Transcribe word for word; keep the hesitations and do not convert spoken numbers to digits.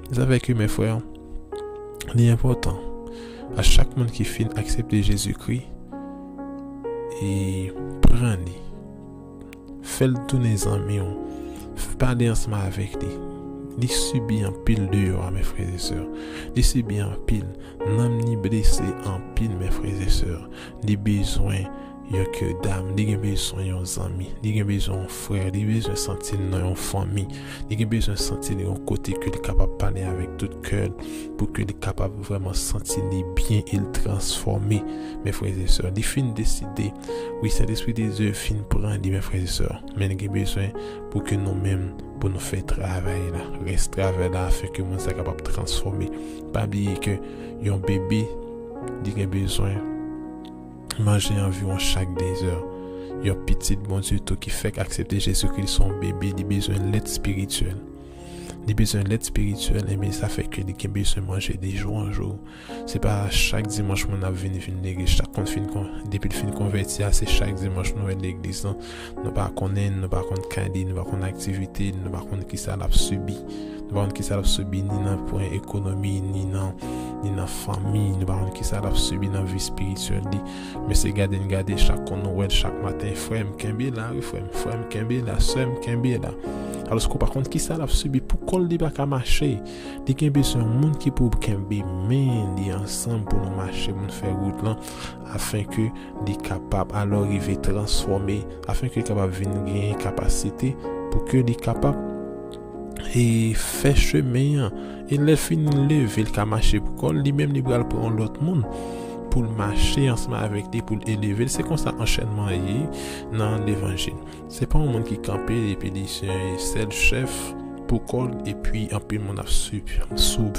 Mezanmi, men frè, li enpòtan a chak moun ki fin aksepte Jezikri, e pran li, fè l tounen zanmi w, pale ansanm avèk li. Li sibi anpil deyò a, men frè e sè. Li sibi anpil. Nanm li blese anpil, men frè e sè. Li bezwen yon kè dam, li gen bezwen yon zanmi, li gen bezwen yon frè, li bezwen santi l nan yon fanmi, li gen bezwen santi l yon kote ke li kapab pale avèk tout kè l, pou ke li kapab vrèman santi li byen e l transfòme, men frè e sè. Li fin deside, wi, Sentespri de Dye fin pran li, men frè e sè. Men li gen bezwen pou ke nou menm, pou nou fè travay la, rès travay la, afin ke moun sa kapab transfòme. Pa bliye ke yon bebe, li gen bezwen manje anviwon chak de zè. Yon pitit Bondye tou ki fèk aksepte Jezikri, se yon bebe, li bezwen lèt espirityèl. Li bezwen lèt espirityèl, enben sa fè ke li gen bezwen manje de jou an jou. Se pa chak dimanch moun ap vin, vin legliz. Chak moun fin kon, depi l fin konvèti a, se chak dimanch nou wè l legliz lan. Nou pa konnen, nou pa konn kay li, nou pa konn aktivite li, nou pa konn kisa l ap sibi. Nou pa konn kisa l ap sibi ni nan pwen ekonomi, ni nan, ni nan fanmi. Nou pa konn kisa l ap sibi nan vi espirityèl li. Men se gade n gade, chak kon nou wè l chak maten, frè m, kenbe la, wi, frè m, frè m, kenbe la, sè m, kenbe la. Alòske w pa konn kisa l ap sibi pou kò l, li pa ka mache. Li gen bezwen yon moun ki pou kenbe men li ansanm pou nou mache, pou nou fè wout lan, afin ke li kapab alò rive transfòme, afin ke li kapab vin gen kapasite pou ke li kapab e fè chemen an. E lè l fin leve, l ka mache pou kò l, li menm li pral pran yon lòt moun pou l mache ansanm avèk li, pou l eleve l. Se konsa anchènman ye nan levanjil. Se pa yon moun ki kanpe epi li se sèl chèf pou kò l, epi anpil moun ap swiv sou